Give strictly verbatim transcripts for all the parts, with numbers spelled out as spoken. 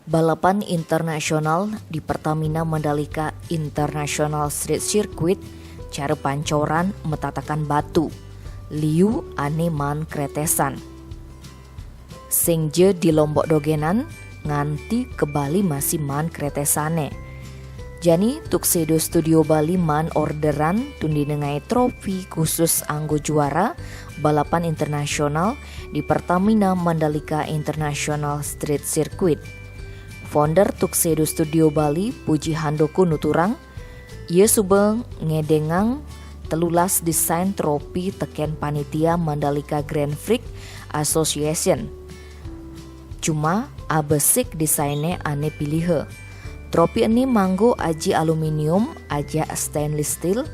Balapan internasional di Pertamina Mandalika International Street Circuit cara pancoran metatakan batu. Liu ane maan kretesan. Sing ja di Lombok dogenan, nganti ke Bali masih maan kretesane. Jani Tuxedo Studio Bali maan orderan tun di nengai trofi khusus anggo juara balapan internasional di Pertamina Mandalika International Street Circuit. Founder Tuxedo Studio Bali, Puji Handoko nuturang, ia suba ngedengang telulas desain trofi teken panitia Mandalika Grand Prix Association. Cuma abesik desaine ane piliha. Trofi ene manggo aji aluminium, ajak stainless steel,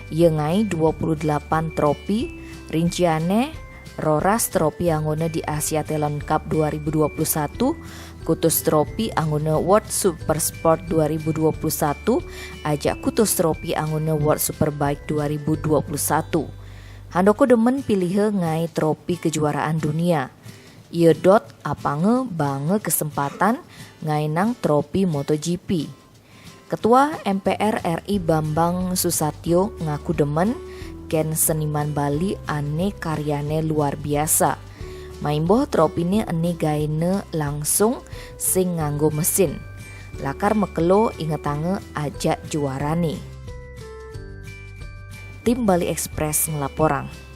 ia ngai dua puluh delapan trofi, rinciane roras trofi anggona di Asia Talent Cup dua ribu dua puluh satu, kutus trofi anggona World Super Sport dua ribu dua puluh satu, ajak kutus trofi anggona World Superbike dua ribu dua puluh satu. Handoko demen piliha ngai trofi kejuaraan dunia. Ia dot apanga banga kesempatan ngainang trofi MotoGP. Ketua M P R R I Bambang Susatyo ngaku demen ken seniman Bali ane karyane luar biasa. Maimboh tropine ene gaena langsung sing nganggo mesin. Lakar makelo ingetanga ajak juarane. Tim Bali Express ngelaporang.